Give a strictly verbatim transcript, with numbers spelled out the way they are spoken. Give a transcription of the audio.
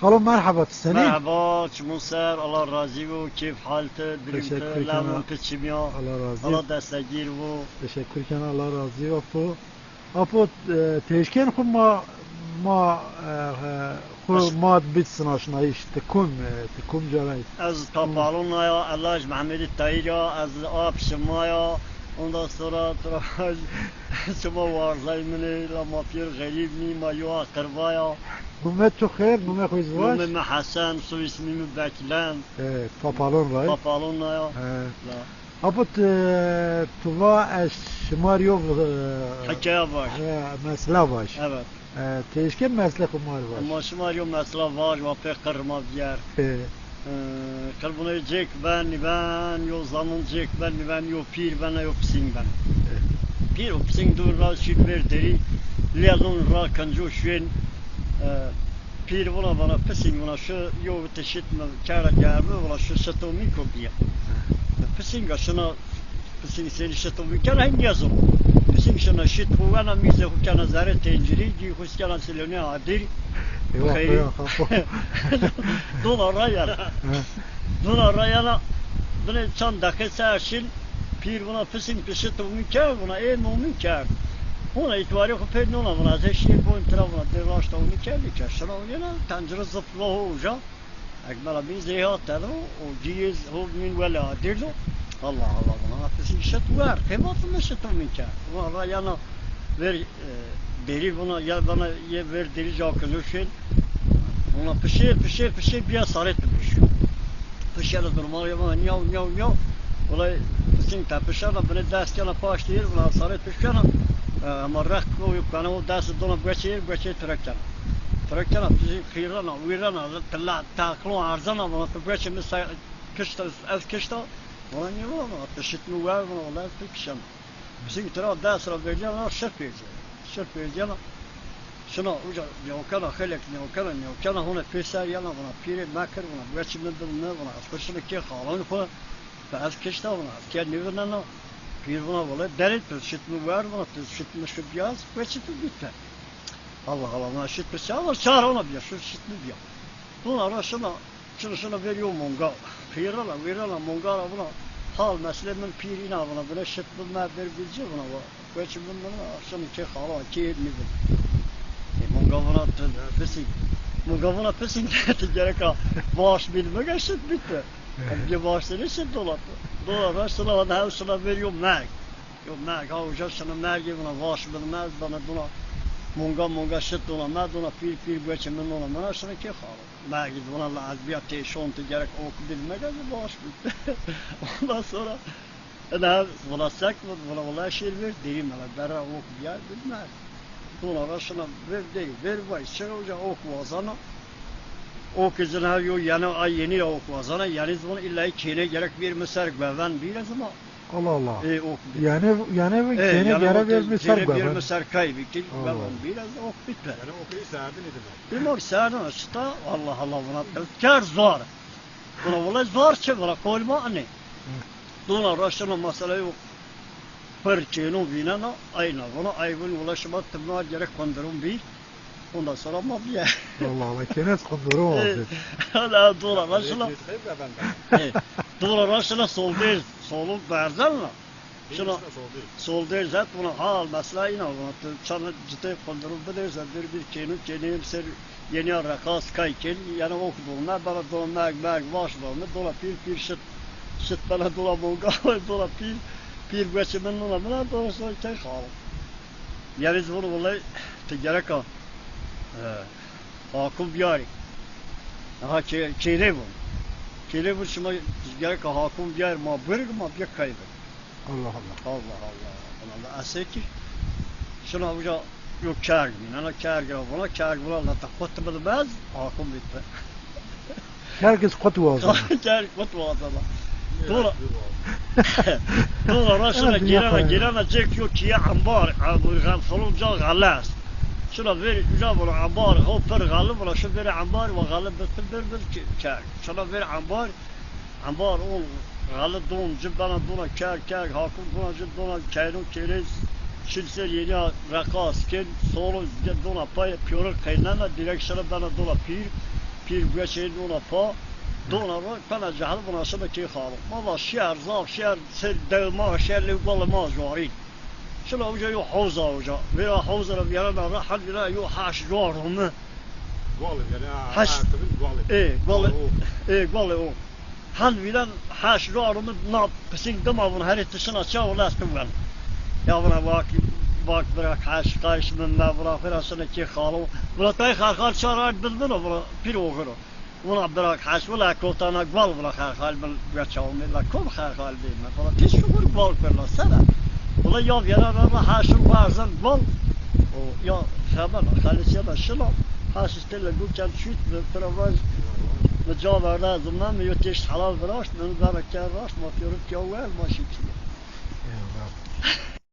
Xalo, merheba, ti senî? Merheba, çimun ser, Allah razî bo, keyf hal ti, dirim ti, lewun ti çimya. Allah razî. Allah destegîr bo. Teşekkür kena, Allah razî bo. Apo, apo, e, têşkên xwu ma, ma, e, e, xwu ma bit sinaşnayîş, ti kum, e, ti kum carayî? Ez Tapalon a ya, Elaj Mehmedî Tayîr a, ez ap şima ya. Ondan sonra, sonra şima warzay min ê, la ma pîr xerîb nî, ma yo aqirba ya. Nume tu xêr, nume xwu zî vaj? Nume mi Hesen, soy ismî mi Beklen. E, Tapalon ra. Tapalon ra ya. He. La. Apo, ti, tu va ez şima rî yo, e, hikaye vaj. E, mesela vaj. Evet. E, têşkên meslê xwu ma rê vaj. Ma şima rê yo mesela vaj, wa pê qir ma vîyer. E. E, qir vûna cêk ben, nîven, yo zamun cêk ben, nîven, yo pîr ben, yo pisîng ben. E. Pîr û pisîng dûn ra şîn vêr derî, lîyazon ra kenco şuên, e, pîr vûna vana pisîng vûna şu yo vite şit mi kerda germi, vûna şu şito mi ko bîya. E. Pisînga şina Pisîng senî şito mi kena, hîn nîyazo. Pisîng şina şit xwu wena, mîzê xwu kena zerê tencirî, cî xwu kena silonê adir. Eyvah, eyvah, eyvah. Dona ra yena. He. Dona ra yena, binê çand deqe ser şin, pîr vûna pisîng tu şito mi kerd, vûna ê no mi kerd. Hona îtibarê xwu pê nona, vûna ez ê şîyê boyn tira, vûna dê raşta mi kerdî ke. Şina yena, tencire ziflo ho uca. Ekmela bîn zey ha teno û cîyê ho mîn wele adir do. Allah Allah, vana pisîng şit wer, qêmatî mi şito mi kerd. Vana ra yana ver, e, derî vana, ya vana yê ver derî ca kino şên. Vana pişê, pişê, pişê bîya sarê tu biş. Pişê ra durma ya vana nyaw, nyaw, nyaw. Wala pisîng tepişena, binê dest kena paştî yêr, vana sarê tu şena. E, hema req ko, kena o dest dona gueçê yêr, gueçê tira kena. Tira kena, pisîng qîrena, wîrena, tila, taqlo erzena, vana tu gueçê mi se-, kişta, ez kişta, vana nîvana, vana tu şit mi wer, vana wela ez tu kişena. Pisîng tira dest ra vercena, şir pêrcena. Şir pêrcena, şina uca newkena, xelek newkena, newkena, hona pê ser yena, vana pîrê mekir, vana gueçê mi bil mi, vana ez xwu şina kê xalon xwu, ez kişta, vana ez kê nîvinena. Pîr vana wela derê tu şit mi wer, vana tu şit mi şu bîya, ez gueçê tu bîte. Allah Allah, vana şit mi çawa, çar ona bîya, şu şit mi bîya. Vana ra şina, şina, şina ver yo monga. Qîrena, wîrena monga ra vana, hal meslê min pîr îna vana, binê şit mi me ver bîlci vana, va. Gueçê min vana, şina kê xalo, kê nîvin. E, monga vana tu pisîng. Monga vana pisîng, ti gereka baş bîn mi ge şit bîte. Bî baş senî şit dola. Dola ra şina, vana hew şina ver yo merg. Yo merg, ha uca şina mergê vana vaş bidime, ez bana dona monga monga şit dona me, dona pîr pîr gueçê min dona mina, şina kê xalo. Mergî dona la ez bîya têşon ti gerek ok bidime, ez vaş bid. Ondan sonra ena vana sek vana wela şêr ver, derî mela berra ok bîya bidime. Dona ra şina ver dey, ver vay, şina uca ok wazana. Ok zina yo yena ay yenî ra ok wazana, yenî zon îlla kêne gerek bir mi ser guven bir ez ma. Allah Allah. E, ok bî. Yani, yani, e, kêne yani gere bir mi ser guven. Bir mi ser kay bî ki guven bir ez ok bî pe. Yani ok serdin idi ben. Bilmem serdin şita, Allah Allah, vana ker zor. Vana wela zor çi, vana kolma ne. Dona ra şina mesela yok. Pir kêno vînena, ayna vana, ay vin wela şima timna gerek qundirun bî. Ondan sonra ma bîye. Allah Allah, kêne ez qundirun abi. Hala dora ra şina. E, dora ra şina soldêr, solu berzen la. Şina soldêr zet, vana hal mesela îna, vana tu çana citê qundirun bidêrze, bir bir kêno kênê ser yenîya reqas kay kên, yani ok dolme, bana dona merg merg vaş dolme, dona pîr pîr şit, şit bana dona monga, dona pîr, pîr gueçê min nona mina, dona sonra key xalo. Yeriz vun wulay ti gereka, e, hakum biyarî. Aha ke-, kêlê vun. Kêlê vun şima gereka hakum biyar ma birg ma biya kay vun. Allah Allah. Allah Allah. Allah Allah. Esekî şuna uca yo kerg mînena, kerg ra vuna, kerg vuna la ta qut bilmez, hakum bitti. Kerg iz qut wazena. Kerg qut wazena. Dora. Dora ra şuna girena, girena cek yo kiye ambar, ambar, falan ca xalas. Şuna ver uca vuna ambar, ho pir xalı vuna, şu ver ambar ve xalı bitti, bir bir ki-, kerg. Şuna ver ambar, Embar on xeli don ci bena dona kerg kerg, hakum dona ci dona keyno kêrê, şin ser yeniya reqas kên, solo dona pay piyonir qeynena, direk şina bena dona pîr. Pîr gueçê dona pa, dona ro, pena cehil vana şina kê xalo. Ma va şer, zaf şer, ser dew ma şer, lê gualê ma jorî. Şina uca yo hewza uca. Vêra hewza ra vîyarena ra, hend vîra yo heş ro mi. Gualê vîyarena, Heş. Heş, gualê. Ê, gualê. Gualê o. Ê, gualê o. Hend vîren heş ro mi na pisîng dima vun herê ti şina ça wina ez tu wen. Ya vuna vak, vak bira heş, qayş mi me vuna xwira şina kê xalo. Vuna tay xerxal çar ard bil vuna, vuna pîr oxiro. Vuna bira heş, vuna kotana gual vuna xerxal bil gueça omê. La kom xerxal bê me? Vuna pîs şuxur gual kurna sena. Vuna ya vîyarena ra heş ro erzan gual. O ya xebena, xelisiya da şina. Heş îşte le guken çût mi, pira vaj mi ca verda zimna mi yo têşt helal viraşt, mi vana ker raşt, ma pîyorû pîya wel, ma şî pîya. Eyvallah.